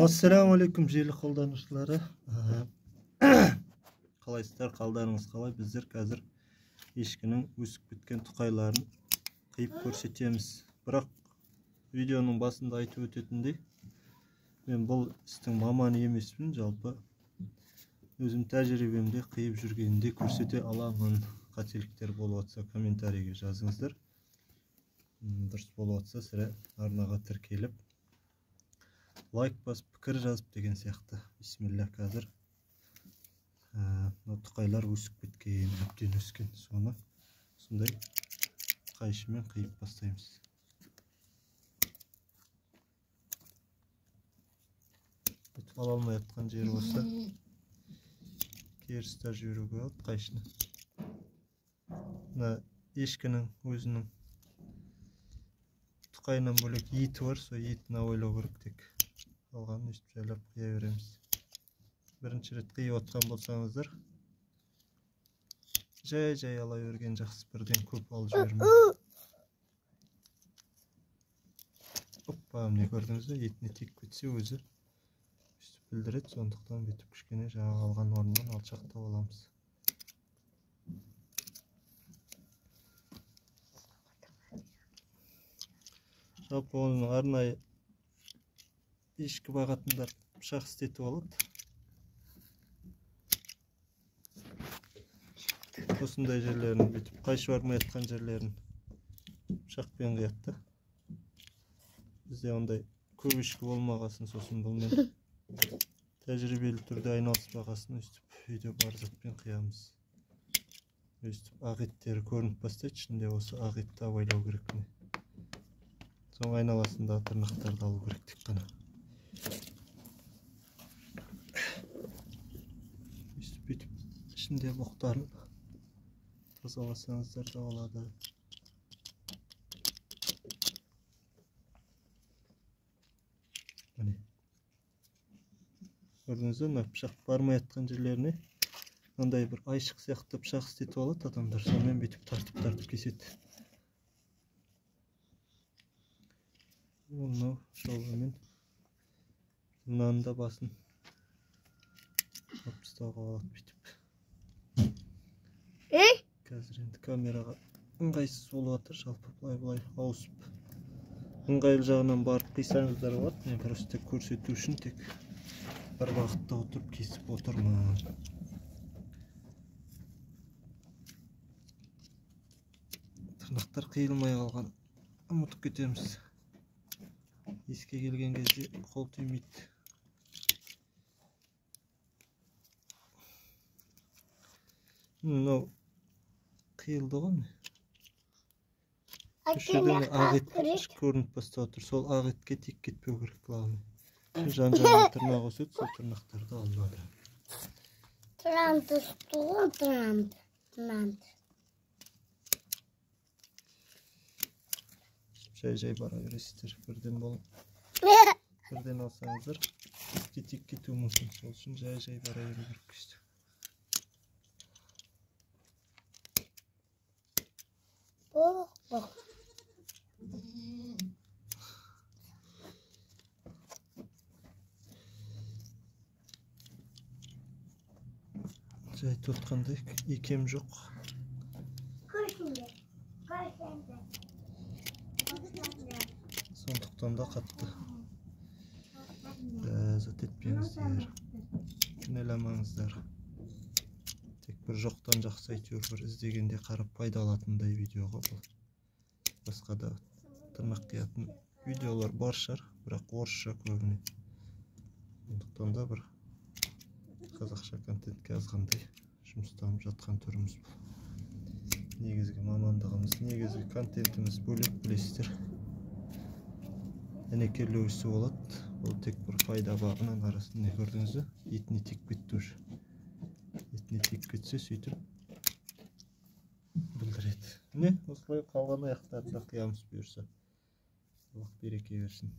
Ассалаумағалейкум желі қолданушылары. Қалайсыздар, қалдарыңыз қалай? Біздер қазір ешкінің өсіп кеткен тұқайларын қиып көрсетеміз. Бірақ видеоның басында айтып өтетіндей, мен бұл істің маманы емеспін, жалпы өзім тәжірибемде қиып жүргенде көрсете аламын. Қателіктер болып жатса комментарийге жазыңыздар. Дұрыс болып жатса сірә арнаға тіркеліп, лайк басып, пікір жазып деген сияқты. Бисмилля, қазір мынау тұқайлар өсіп кеткен, әбден өскен. Соны сондай қайшымен қиып бастаймыз. Өтіп ала алмай жатқан жері болса, кері ұстап жіберуге болады қайшыны. Мына ешкінің өзінің тұқайынан бөлек еті бар, сол етін абайлау керек тек. Қалғанын өстіп жайлап қия береміз. Бірінші рет қиып отқан болсаңыздар, жай-жай ала берген жақсы, бірден көп алып жібермей. Оппа, міне көрдіңіз бе, етіне тиіп кетсе өзі өстіп білдіреді, сондықтан бүйтіп кішкене жаңағы алған орнынан алшақтап аламыз. Жалпы оның арнайы ешкі бағатындар пышақ істетіп алады. Осындай жерлерін бүйтіп қайшы бармай жатқан жерлерін пышақпен қияды да. Бізде ондай көп ешкі болмағасын, сосын бұнымен тәжірибелі түрде айналыспағасын өстіп үйде бар затпен қиямыз. Өстіп ақ еттері көрініп бастайды, ішінде осы ақ етті абайлау керек. Соң айналасында тырнақтарды алу керек тек қана. Өстіп бүйтіп ішінде боқтарын тазаласаңыздар да болады. Міне. Көрдіңіз бе, мына пышақ бармай жатқан жерлеріне мынандай бір айшық сияқты пышақ істетіп алады адамдар, сонымен бүйтіп тартып-тартып кеседі. Мынау жолымен мынаның да басын алып тастауға болады бүйтіп. Қазір енді камераға ыңғайсыз болып жатыр, жалпы былай-былай ауысып ыңғайлы жағынан барып қисаңыздар болады. Мен просто көрсету үшін тек бір бағытта отырып кесіп отырмын. Тырнақтар қиылмай қалған, ұмытып кетеміз. Еске келген кезде қол тимейді. Мынау қиылды ғой. Үш жерден ақ ет көрініп бастап отыр. Сол ақ етке тиіп кетпеу керек, главное. Жан-жағына тырнақ өседі, сол тырнақтарды алынады. Тырнанды ғой, тырнанды. Жай-жай бара бересіздер, бірден болып. Бірден алсаңыздар, етке тиіп кетуі мүмкін. Сол үшін жай-жай бара беру керек. Боқ-боқ. Жай айтып отқандай, икем жоқ. Сондықтан да қатты зат етпеңіздер, кінәламаңыздар. Тек бір жоқтан жақсы әйтеуір бір іздегенде қарап пайда алатындай видео ғой бұл. Басқа да тырнақ қиятын видеолар бар шығар, бірақ орысша көбіне. Сондықтан да бір қазақша контентке азғандай жұмыстанып жатқан түріміз бұл. Негізгі мамандығымыз, негізгі контентіміз бөлек, білесіздер. Әнекерлеу ісі болады. Бұл тек бір пайда бағынан арасында, не көрдіңіз бе? Етіне тиіп кетті уже. Етіне тиіп кетсе сөйтіп білдіреді. Міне осылай қалған аяқтарын да қиямыз бұйырса. Аллах береке берсін.